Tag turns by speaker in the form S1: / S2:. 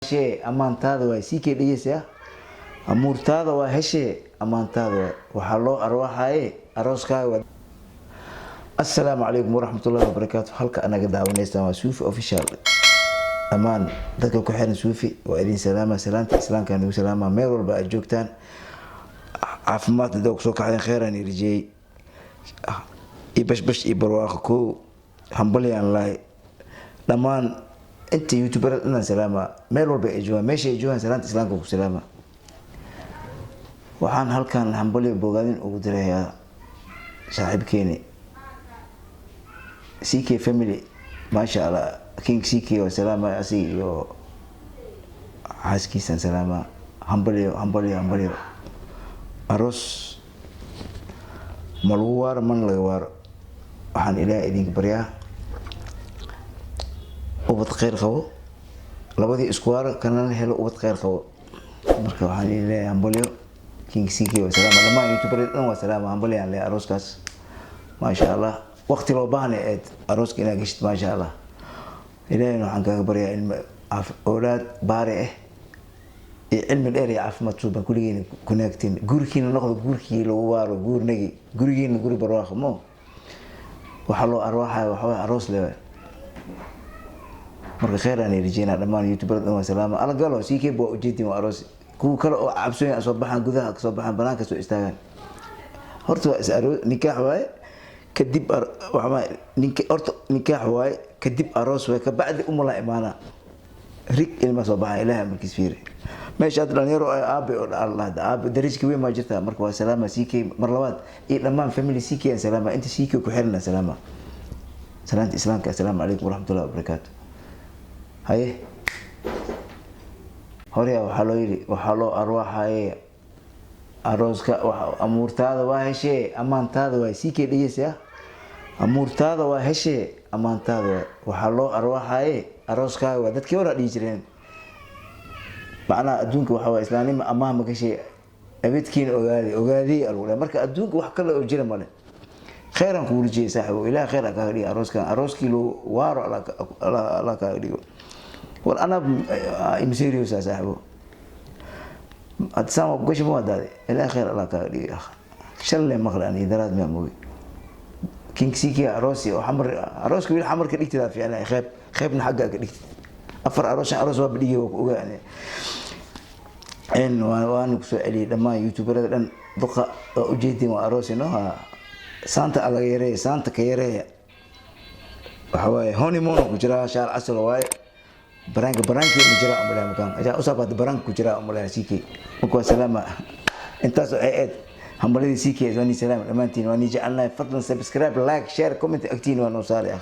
S1: Heshee, ammaantaada waay. Sii kee dhegeysa. Amuurtaada waa heshee, ammaantaada waay. Waxaa loo arwaaxaye arooskaaga waa. Assalaamu calaykum waraxmatullahi wabarakaatu. Halka anaga daawanaysaan waa Suufi Official. Dhammaan dadka ku xiran Suufi waa idin salaama, salaanta islaamka nagu salaama. Meel walba aad joogtaan, caafimaad haddaa kusoo kacdeen, kheeraan irjeeyey iyo bashbash iyo barwaaqo. Kow, hambalyaan lahay dhammaan inta youtuberada dhanaan salaama, meel walba ay joogaan, meesha ay joogaan, salaanta islaamka ku salaama. Waxaan halkan hambalyo bogaadin ugu dirayaa saaxiibkeeni CK family. Maasha Allah, King CK waa salaama, asiga iyo xaaskiisaan salaama. Hambalyo, hambalyo, hambalyo. Aroos ma lagu waaro, mana laga waaro. Waxaan Ilaah idinka baryaa ubad kheyr qabo, labadii isku waaro kanana helo ubad kheyr qabo. Marka waxaan idin leeyahay hambalyo. King CK waa salaama, dhammaan youtuberada dhan waa salaama. Hambalyaan leeyahay arooskaas, maasha Allah. Waqti loo baahna eed arooska inaad geshid, maasha Allah. Ilaahayna waxaan kaaga baryaa ilma, awlaad baari ah iyo cilmi dheer iyo caafimaad suuban kulligiina ku naagtiin. Gurikiina noqdo guurkii lagu waaro, guurnagi gurigiina guri barwaaqo. Mo waxaa loo arwaaxaya waxaa aroos leewaay. Marka kheyr aan rajeynaa. Dhammaan youtuberada dhan waa salaama. Ala galo CK waa ujeedin, waa aroos. Kuwa kale oo cabsooyin soo baxaan, gudaha kasoo baxaan, banaanka soo istaagaan. Horta waa is aroos, nikaax waaye, kadib waxaa ninka horta nikaax waaye, kadib aroos waaye, kabacdi umala imaana, rig ilma soo baxaan. Ilahay amarkiis. Fiiri meesha hadda dhalinyaro aabe oo dhahda aabe dariska weyn baa jirta. Marka waa salaama CK mar labaad iyo dhammaan family CK aan salaama, inta CK ku xiran aan salaama, salaanta islaamka. Assalaamu calaykum waraxmatullahi wabarakaatu. Haye, horeya waxaa loo yidhi, waxaa loo arwaaxaye arooska. Amuurtaada waa heshee, ammaantaada waay. Sii kee dhegeysa. Amuurtaada waa heshee, ammaantaada waay. Waxaa loo arwaaxaye arooskaaga waa. Dadkii horaa dhihi jireen, macnaha adduunka waxaa waay islaamnima amaah ma gashay abidkiina. Ogaadi, ogaadiy algu dhahay. Marka adduunka wax kale oo jira male. Kheyran kugu rajiyay, saaxibo. Ilaah kheyr a kaaga dhigo arooskan, arooskii loo waaro Allah kaaga dhigo. War anaa im serious ah, saaxibo. Hadda saan waa kugasha, ma wadaade. Ilaah kheyr Allah kaaga dhigo. Shalle maqle ani daraad miyaa mogi King CK aroosi oo Xamar. Arooska wiil Xamar ka dhigtidaa fiicnaa, qeyb qeybna xagga ka dhigtid. Afar aroos, shan aroos waa badhigay, waa ku ogaa. Waana kusoo celiyay dhammaan youtuberada dhan. Duqa waa ujeedin, waa aroosi no saanta laga yareeya, saanta ka yareeya. Waxa waaye honeymoon ku jiraa, shaar casal waaye. Baraanka baraankii ma jiraa umaleya, makaan ayaa usaab hadda baraanka ku jiraa umaleya CK. Marka waa salaama. Intaas waxay eed hambaladii CK. Waa nii salaama dhammaantiin, waa nii jecelnahay. Fadlan subscribe, like, share, comment agtiin waa noo saari ah.